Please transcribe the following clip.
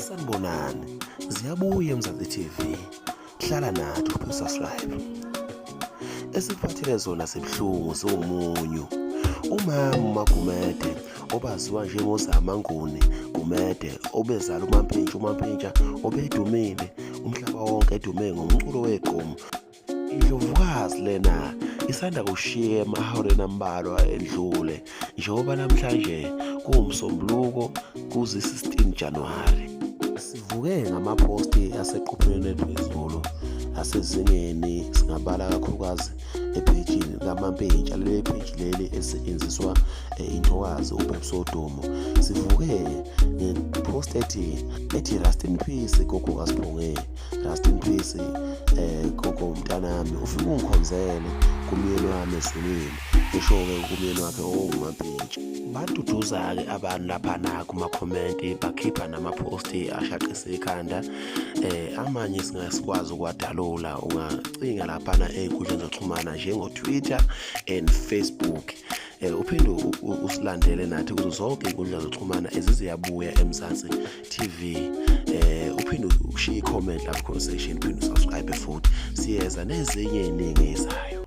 Sanibonani, ziyabuya eMzansi TV. Hlala nathi uphe subscribe. Esikuphathele zona sibuhlungu siwumunyu. Umama uMaGumede obaziwa njengoZama Nguni Gumede obezala uMampintsha uMampintsha obedumile umhlaba wonke edume ngomculo wegqomu. Indlovukazi lena isanda kushiya emahoreni ambalwa edlule njengoba namhlanje kuwumsombuluko kuzi-16 Januwari. Sivuke ngamaphosti aseqophelweni eliphezulu asezingeni singabala kakhulukazi ephejini likaMampintsha leli pheji leli elisetshenziswa intokazi uBabes Wodumo. Sivuke ngepost ethi ethi rest in peace gogo kaSiphongeni. Rest in peace gogo mntanami ufike ungikhonzele kumyeni wami ezulwini esho-ke kumyeni wakhe owuMampintsha. Baduduza-ke abantu laphana kumakhomenti bakhipha namaphosti ashaqisa ikhanda amanye singasikwazi ukuwadalula ungacinga laphana ey'nkundleni zokuxhumana njengo-Twitter and Facebook. Uphinde usilandele nathi kuzo zonke iy'nkundla zokuxhumana eziziyabuya eMzansi TV. Uphinde ushiye i-comment lapho comment section, uphinde usubscribe futhi siyeza nezinye ey'ningi ey'zayo.